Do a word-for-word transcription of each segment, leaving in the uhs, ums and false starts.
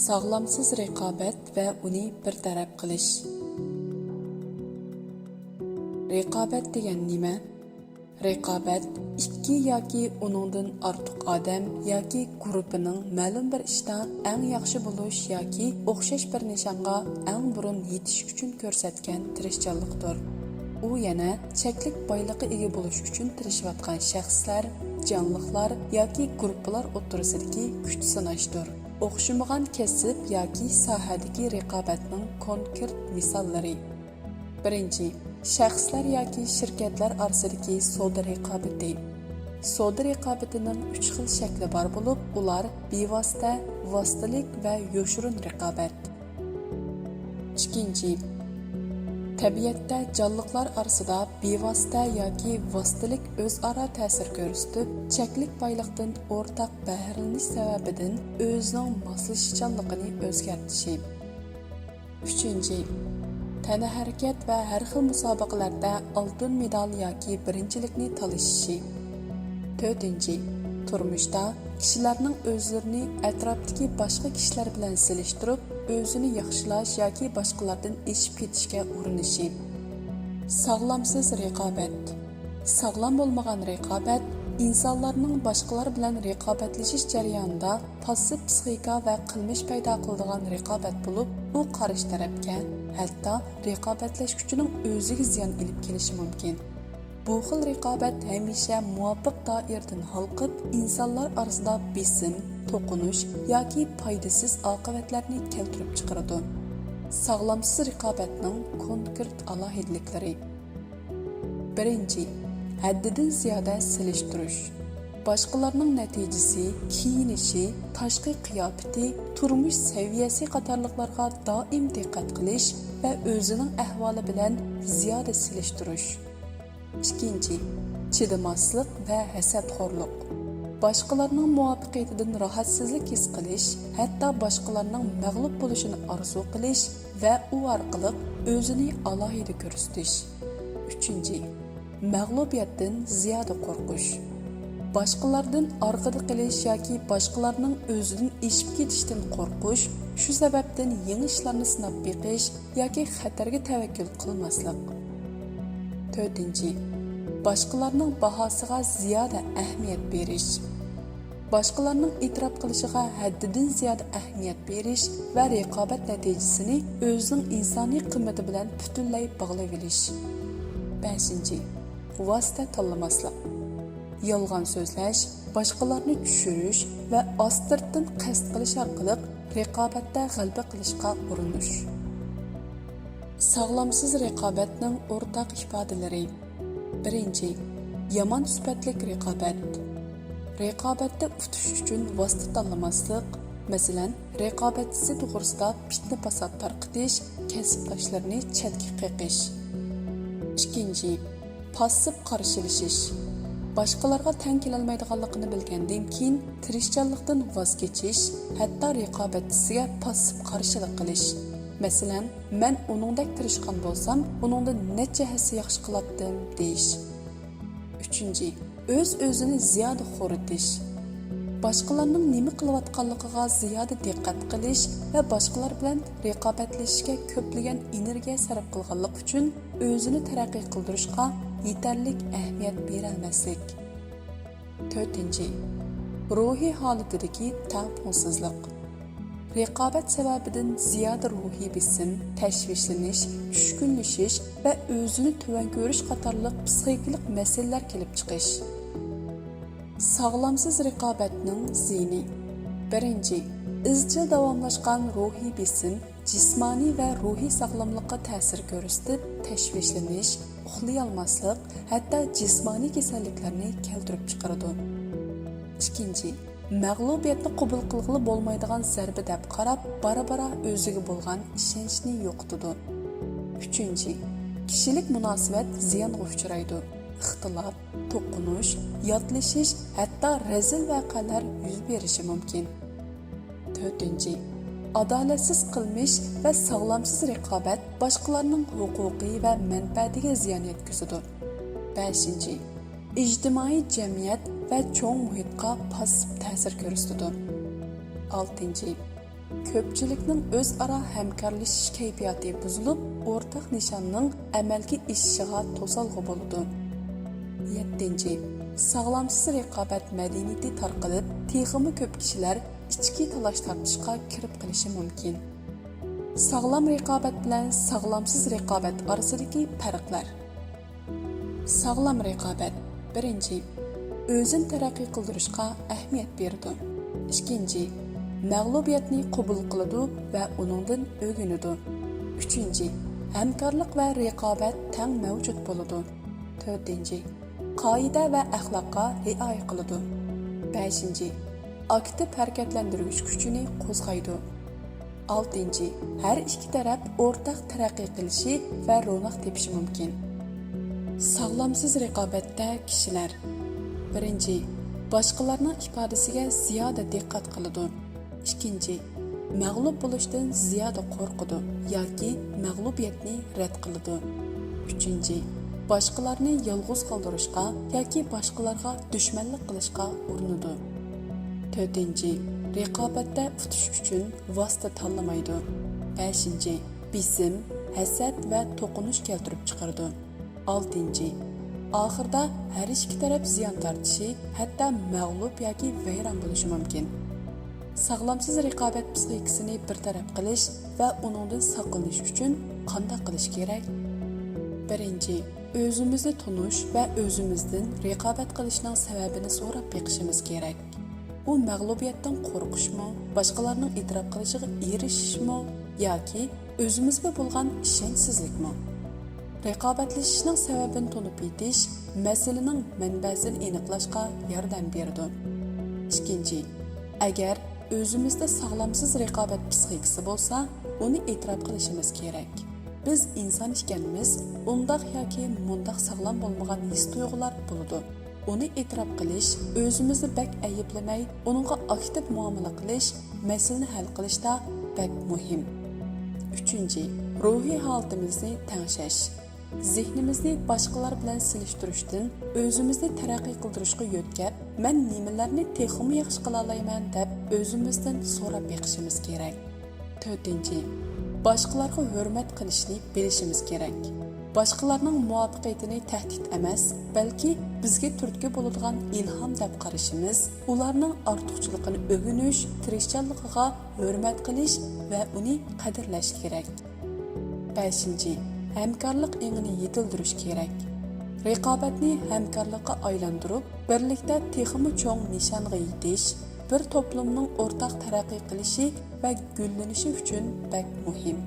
ساغلامسىز رىقابەت ۋە ئۇنى بىر تەرەپ قىلىش. رىقابەت دېگەن نېمە؟ رىقابەت ئىككى ياكى ئۇنىڭدىن ئارتۇق ئادەم ياكى گۇرۇپپىنىڭ مەلۇم بىر ئىشتا ئەڭ ياخشى بولۇش ياكى ئوخشاش بىر نىشانغا ئەڭ بۇرۇن يېتىش ئۈچۈن كۆرسەتكەن تىرىشچانلىقتۇر. ئۇ يەنە چەكلىك بايلىققا ئىگە بولۇش ئۈچۈن تىرىشىۋاتقان شەخسلەر، جانلىقلار ياكى گۇرۇپپىلار ئوتتۇرىسىدىكى كۈچ سىناشتۇر. ئوخشىمىغان كەسىپ ياكى ساھەدىكى رىقابەتنىڭ كونكرېت مىساللىرى. بىرىنچى، شەخسلەر ياكى شىركەتلەر ئارىسىدىكى سودا رىقابىتى. سودا رىقابىتىنىڭ ئۈچ خىل شەكلى بار بولۇپ، ئۇلار بىۋاسىتە، ۋاسىتىلىك ۋە يوشۇرۇن رىقابەت. ئىككىنچى، تەبىئەتتە جانلىقلار ئارىسىدا بىۋاسىتە ياكى ۋاسىتىلىك ئۆزئارا تەسىر كۆرسىتىپ، چەكلىك بايلىقتىن ئورتاق بەھرىلىنىش سەۋەبىدىن ئۆزىنىڭ ماسلىشىشچانلىقىنى ئۆزگەرتىشى. ئۈچىنچى، تەنھەرىكەت ۋە ھەر خىل مۇسابىقىلەردە ئالتۇن مېدال ياكى بىرىنچىلىكنى تالىشىشى. تۆتىنچى، تۇرمۇشتا كىشىلەرنىڭ ئۆزلىرىنى ئەتراپتىكى باشقا كىشىلەر بىلەن سېلىشتۇرۇپ، ئۆزىنى ياخشىلاش ياكى باشقىلاردىن ئېشىپ كېتىشكە ئۇرۇنۇشى. ساغلامسىز رىقابەت. ساغلام بولمىغان رىقابەت ئىنسانلارنىڭ باشقىلار بىلەن رىقابەتلىشىش جەريانىدا پاسسىپ پىسخىكا ۋە قىلمىش پەيدا قىلىدىغان رىقابەت بولۇپ، ئۇ قارشى تەرەپكە، ھەتتا رىقابەتلەشكۈچىنىڭ ئۆزىگە زىيان ئېلىپ كېلىشى مۇمكىن. بۇ خىل رىقابەت ھەمىشە مۇۋاپىق دائىرىدىن ھالقىپ، ئىنسانلار ئارىسىدا بېسىم، توقۇنۇش ياكى پايدىسىز ئاقىۋەتلەرنى كەلتۈرۈپ چىقىرىدۇ. ساغلامسىز رىقابەتنىڭ كونكرېت ئالاھىدىلىكلىرى. بىرىنچى، ھەددىدىن زىيادە سېلىشتۇرۇش. باشقىلارنىڭ نەتىجىسى، كىيىنىشى، تاشقى قىياپىتى، تۇرمۇش سەۋىيەسى قاتارلىقلارغا دائىم دىققەت قىلىش ۋە ئۆزىنىڭ ئەھۋالى بىلەن زىيادە سېلىشتۇرۇش. ئىككىنچى، چىدىماسلىق ۋە ھەسەتخورلۇق. باشقىلارنىڭ مۇۋەپپەقىيىتىدىن راھەتسىزلىك ھېس قىلىش، ھەتتا باشقىلارنىڭ مەغلۇپ بولۇشىنى ئارزۇ قىلىش ۋە ئۇ ئارقىلىق ئۆزىنى ئالاھىدە كۆرسىتىش. ئۈچىنچى، مەغلۇبىيەتتىن زىيادە قورقۇش. باشقىلاردىن ئارقىدا قېلىش ياكى باشقىلارنىڭ ئۆزىدىن ئېشىپ كېتىشتىن قورقۇش، شۇ سەۋەبتىن يېڭى ئىشلارنى سىناپ بېقىش ياكى خەتەرگە تەۋەككۈل قىلماسلىق. تۆتىنچى، باشقىلارنىڭ باھاسىغا زىيادە ئەھمىيەت بېرىش. باشقىلارنىڭ ئېتىراپ قىلىشىغا ھەددىدىن زىيادە ئەھمىيەت بېرىش ۋە رىقابەت نەتىجىسىنى ئۆزىنىڭ ئىنسانىي قىممىتى بىلەن پۈتۈنلەي باغلىۋېلىش. بەشىنچى، ۋاسىتە تاللىماسلىق. يالغان سۆزلەش، باشقىلارنى چۈشۈرۈش ۋە ئاستىرتىن قەست قىلىش ئارقىلىق رىقابەتتە غەلىبە قىلىشقا ئۇرۇنۇش. ساغلامسىز رىقابەتنىڭ ئورتاق ئىپادىلىرى. بىرىنچى، يامان سۈپەتلىك رىقابەت. رىقابەتتە ئۇتۇش ئۈچۈن ۋاسىتە تاللىماسلىق، مەسىلەن، رىقابەتچىسى توغرىسىدا پىتنە-پاسات تارقىتىش، كەسىپداشلىرىنى چەتكە قېقىش. ئىككىنچى، پاسسىپ قارشىلىشىش. باشقىلارغا تەڭ كېلەلمەيدىغانلىقىنى بىلگەندىن كېيىن، تىرىشچانلىقتىن ۋاز كېچىش، ھەتتا رىقابەتچىسىگە پاسسىپ قارشىلىق قىلىش. مەسىلەن، مەن ئۇنىڭدەك تىرىشقان بولسام، ئۇنىڭدىن نەچچە ھەسسە ياخشى قىلاتتىم، دېيىش. ئۈچىنچى، ئۆز-ئۆزىنى زىيادە خورىتىش. باشقىلارنىڭ نېمە قىلىۋاتقانلىقىغا زىيادە دىققەت قىلىش ۋە باشقىلار بىلەن رىقابەتلىشىشكە كۆپلىگەن ئېنېرگىيە سەرپ قىلغانلىقى ئۈچۈن ئۆزىنى تەرەققىي قىلدۇرۇشقا يېتەرلىك ئەھمىيەت بېرەلمەسلىك. تۆتىنچى، روھىي ھالىتىدىكى تەڭپۇڭسىزلىق. رىقابەت سەۋەبىدىن زىيادە روھىي بېسىم، تەشۋىشلىنىش، چۈشكۈنلىشىش ۋە ئۆزىنى تۆۋەن كۆرۈش قاتارلىق پسىخىكىلىق مەسىلىلەر كېلىپ چىقىش. ساغلامسىز رىقابەتنىڭ زىيىنى. بىرىنچى، ئىزچىل داۋاملاشقان روھىي بېسىم جىسمانىي ۋە روھىي ساغلاملىققا تەسىر كۆرسىتىپ، تەشۋىشلىنىش، ئۇخلىيالماسلىق، ھەتتا جىسمانىي كېسەللىكلەرنى كەلتۈرۈپ چىقىرىدۇ. ئىككىنچى، مەغلۇبىيەتنى قوبۇل قىلغىلى بولمايدىغان زەربە دەپ قاراپ، بارا-بارا ئۆزىگە بولغان ئىشەنچنى يوقىتىدۇ. ئۈچىنچى، كىشىلىك مۇناسىۋەت زىيانغا ئۇچرايدۇ. ئىختىلاپ، توقۇنۇش، ياتلىشىش، ھەتتا رەزىل ۋەقەلەر يۈز بېرىشى مۇمكىن. تۆتىنچى، ئادالەتسىز قىلمىش ۋە ساغلامسىز رىقابەت باشقىلارنىڭ ھوقۇقى ۋە مەنپەئەتىگە زىيان يەتكۈزىدۇ. بەشىنچى، ئىجتىمائىي جەمئىيەت ۋە چوڭ مۇھىتقا پاسسىپ تەسىر كۆرسىتىدۇ. ئالتىنچى، كۆپچىلىكنىڭ ئۆزئارا ھەمكارلىشىش كەيپىياتى بۇزۇلۇپ، ئورتاق نىشاننىڭ ئەمەلگە ئېشىشىغا توسالغۇ بولىدۇ. يەتتىنچى، ساغلامسىز رىقابەت مەدەنىيىتى تارقىلىپ، تېخىمۇ كۆپ كىشىلەر ئىچكى تالاش-تارتىشقا كىرىپ قېلىشى مۇمكىن. ساغلام رىقابەت بىلەن ساغلامسىز رىقابەت ئارىسىدىكى پەرقلەر. ساغلام رىقابەت، بىرىنچى، ئۆزىنى تەرەققىي قىلدۇرۇشقا ئەھمىيەت بېرىدۇ. ئىككىنچى، مەغلۇبىيەتنى قوبۇل قىلىدۇ ۋە ئۇنىڭدىن ئۆگىنىدۇ. ئۈچىنچى، ھەمكارلىق ۋە رىقابەت تەڭ مەۋجۇت بولىدۇ. تۆتىنچى، قائىدە ۋە ئەخلاققا رىئايە قىلىدۇ. بەشىنچى، ئاكتىپ ھەرىكەتلەندۈرگۈچ كۈچىنى قوزغايدۇ. ئالتىنچى، ھەر ئىككى تەرەپ ئورتاق تەرەققىي قىلىشى ۋە روناق تېپىشى مۇمكىن. ساغلامسىز رىقابەتتە كىشىلەر، بىرىنچى، باشقىلارنىڭ ئىپادىسىگە زىيادە دىققەت قىلىدۇ. ئىككىنچى، مەغلۇپ بولۇشتىن زىيادە قورقىدۇ ياكى مەغلۇبىيەتنى رەت قىلىدۇ. ئۈچىنچى، باشقىلارنى يالغۇز قالدۇرۇشقا ياكى باشقىلارغا دۈشمەنلىك قىلىشقا ئۇرۇنىدۇ. تۆتىنچى، رىقابەتتە ئۇتۇش ئۈچۈن ۋاسىتە تاللىمايدۇ. بەشىنچى، بېسىم، ھەسەت ۋە توقۇنۇش كەلتۈرۈپ چىقىرىدۇ. ئالتىنچى، ئاخىرىدا ھەر ئىككى تەرەپ زىيان تارتىشى، ھەتتا مەغلۇپ ياكى ۋەيران بولۇشى مۇمكىن. ساغلامسىز رىقابەت پسىخىكىسىنى بىر تەرەپ قىلىش ۋە ئۇنىڭدىن ساقلىنىش ئۈچۈن قانداق قىلىش كېرەك؟ بىرىنچى، ئۆزىمىزنى تونۇش ۋە ئۆزىمىزدىن رىقابەت قىلىشنىڭ سەۋەبىنى سوراپ بېقىشىمىز كېرەك. ئۇ مەغلۇبىيەتتىن قورقۇشمۇ، باشقىلارنىڭ ئېتىراپ قىلىشىغا ئېرىشىشمۇ ياكى ئۆزىمىزگە بولغان ئىشەنچسىزلىكمۇ؟ رىقابەتلىشىشنىڭ سەۋەبىنى تونۇپ يېتىش مەسىلىنىڭ مەنبەسىنى ئېنىقلاشقا ياردەم بېرىدۇ. ئىككىنچى، ئەگەر ئۆزىمىزدە ساغلامسىز رىقابەت پسىخىكىسى بولسا، ئۇنى ئېتىراپ قىلىشىمىز كېرەك. بىز ئىنسان ئىكەنمىز، ئۇنداق ياكى مۇنداق ساغلام بولمىغان ھېس-تۇيغۇلار بولىدۇ. ئۇنى ئېتىراپ قىلىش، ئۆزىمىزنى بەك ئەيىبلىمەي، ئۇنىڭغا ئاكتىپ مۇئامىلە قىلىش مەسىلىنى ھەل قىلىشتا بەك مۇھىم. ئۈچىنچى، روھىي ھالىتىمىزنى تەڭشەش. زېھنىمىزنى باشقىلار بىلەن سېلىشتۇرۇشتىن ئۆزىمىزنى تەرەققىي قىلدۇرۇشقا يۆتكەپ، مەن نېمىلەرنى تېخىمۇ ياخشى قىلالايمەن دەپ ئۆزىمىزدىن سوراپ بېقىشىمىز كېرەك. تۆتىنچى، باشقىلارغا ھۆرمەت قىلىشنى بىلىشىمىز كېرەك. باشقىلارنىڭ مۇۋەپپەقىيىتىنى تەھدىت ئەمەس، بەلكى بىزگە تۈرتكە بولىدىغان ئىلھام دەپ قارىشىمىز، ئۇلارنىڭ ئارتۇقچىلىقىنى ئۆگىنىش، تىرىشچانلىقىغا ھۆرمەت قىلىش ۋە ئۇنى قەدىرلەش كېرەك. بەشىنچى، ھەمكارلىق ئېڭىنى يېتىلدۈرۈش كېرەك. رىقابەتنى ھەمكارلىققا ئايلاندۇرۇپ، بىرلىكتە تېخىمۇ چوڭ نىشانغا يېتىش، بىر توپلۇمنىڭ ئورتاق تەرەققىي قىلىشى ۋە گۈللىنىشى ئۈچۈن بەك مۇھىم.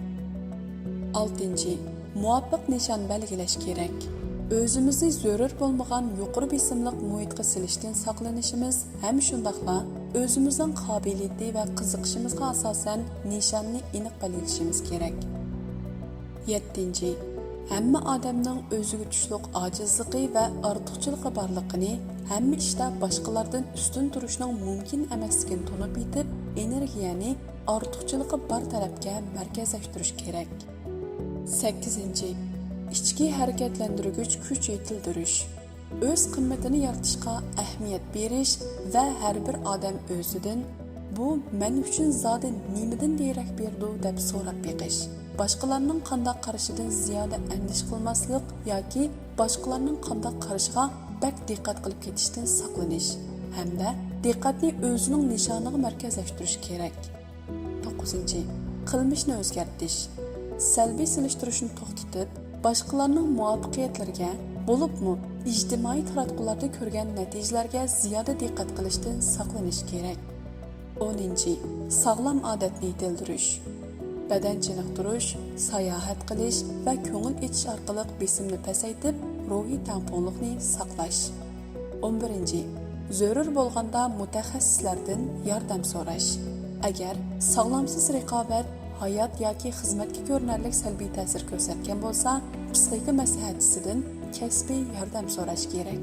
ئالتىنچى، مۇۋاپىق نىشان بەلگىلەش كېرەك. ئۆزىمىزنى زۆرۈر بولمىغان يۇقىرى بېسىملىق مۇھىتقا سېلىشتىن ساقلىنىشىمىز ھەم شۇنداقلا ئۆزىمىزنىڭ قابىلىيىتى ۋە قىزىقىشىمىزغا ئاساسەن نىشاننى ئېنىق بەلگىلىشىمىز كېرەك. يەتتىنچى، ھەممە ئادەمنىڭ ئۆزىگە تۇشلۇق ئاجىزلىقى ۋە ئارتۇقچىلىقى بارلىقىنى، ھەممە ئىشتا باشقىلاردىن ئۈستۈن تۇرۇشنىڭ مۇمكىن ئەمەسلىكىنى تونۇپ يېتىپ، ئېنېرگىيەنى ئارتۇقچىلىقى بار تەرەپكە مەركەزلەشتۈرۈش كېرەك. سەككىزىنچى، ئىچكى ھەرىكەتلەندۈرگۈچ كۈچ يېتىلدۈرۈش. ئۆز قىممىتىنى يارىتىشقا ئەھمىيەت بېرىش ۋە ھەر بىر ئادەم ئۆزىدىن، «بۇ مەن ئۈچۈن زادى نېمىدىن دېرەك بېرىدۇ؟» دەپ سوراپ بېقىش. باشقىلارنىڭ قانداق قارىشىدىن زىيادە ئەندىشە قىلماسلىق ياكى باشقىلارنىڭ قانداق قارىشىغا بەك دىققەت قىلىپ كېتىشتىن ساقلىنىش ھەمدە دىققەتنى ئۆزىنىڭ نىشانىغا مەركەزلەشتۈرۈش كېرەك. توققۇزىنچى، قىلمىشنى ئۆزگەرتىش. سەلبىي سېلىشتۇرۇشنى توختىتىپ، باشقىلارنىڭ مۇۋەپپەقىيەتلىرىگە، بولۇپمۇ ئىجتىمائىي تاراتقۇلاردا كۆرگەن نەتىجىلەرگە زىيادە دىققەت قىلىشتىن ساقلىنىش كېرەك. ئونىنچى، ساغلام ئادەتنى يېتىلدۈرۈش. بەدەن چېنىقتۇرۇش، ساياھەت قىلىش ۋە كۆڭۈل ئېچىش ئارقىلىق بېسىمنى پەسەيتىپ، روھىي تەڭپۇڭلۇقنى ساقلاش. ئون بىرىنچى، زۆرۈر بولغاندا مۇتەخەسسىسلەردىن ياردەم سوراش. ئەگەر ساغلامسىز رىقابەت ھايات ياكى خىزمەتكە كۆرۈنەرلىك سەلبىي تەسىر كۆرسەتكەن بولسا، پسىخىكا مەسلىھەتچىسىدىن كەسپىي ياردەم سوراش كېرەك.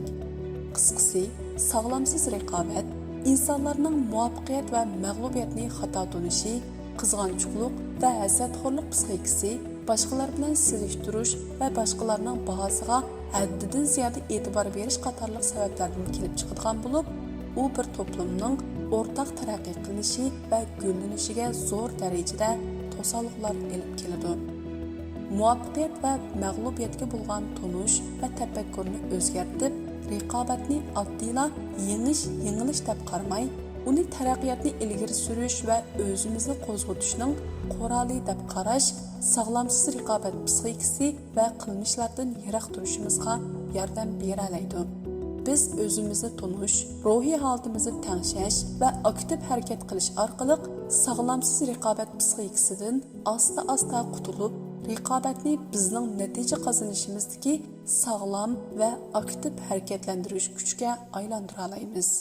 قىسقىسى، ساغلامسىز رىقابەت ئىنسانلارنىڭ مۇۋەپپەقىيەت ۋە مەغلۇبىيەتنى خاتا تونۇشى، قىزغانچۇقلۇق ۋە ھەسەتخورلۇق پسىخىكىسى، باشقىلار بىلەن سېلىشتۇرۇش ۋە باشقىلارنىڭ باھاسىغا ھەددىدىن زىيادە ئېتىبار بېرىش قاتارلىق سەۋەبلەردىن كېلىپ چىقىدىغان بولۇپ، ئۇ بىر توپلۇمنىڭ ئورتاق تەرەققىي قىلىشى ۋە گۈللىنىشىگە زور دەرىجىدە توسالغۇلار ئېلىپ كېلىدۇ. مۇۋەپپەقىيەت ۋە مەغلۇبىيەتكە بولغان تونۇش ۋە تەپەككۇرنى ئۆزگەرتىپ، رىقابەتنى ئاددىيلا يېڭىش، يېڭىلىش دەپ قارىماي، ئۇنى تەرەققىياتنى ئىلگىرى سۈرۈش ۋە ئۆزىمىزنى قوزغىتىشنىڭ قورالى دەپ قاراش ساغلامسىز رىقابەت پىسخىكىسى ۋە قىلمىشلاردىن يىراق تۇرۇشىمىزغا ياردەم بېرەلەيدۇ. بىز ئۆزىمىزنى تونۇش، روھىي ھالىتىمىزنى تەڭشەش ۋە ئاكتىپ ھەرىكەت قىلىش ئارقىلىق ساغلامسىز رىقابەت پىسخىكىسىدىن ئاستا-ئاستا قۇتۇلۇپ، رىقابەتنى بىزنىڭ نەتىجە قازىنىشىمىزدىكى ساغلام ۋە ئاكتىپ ھەرىكەتلەندۈرۈش كۈچكە ئايلاندۇرالايمىز.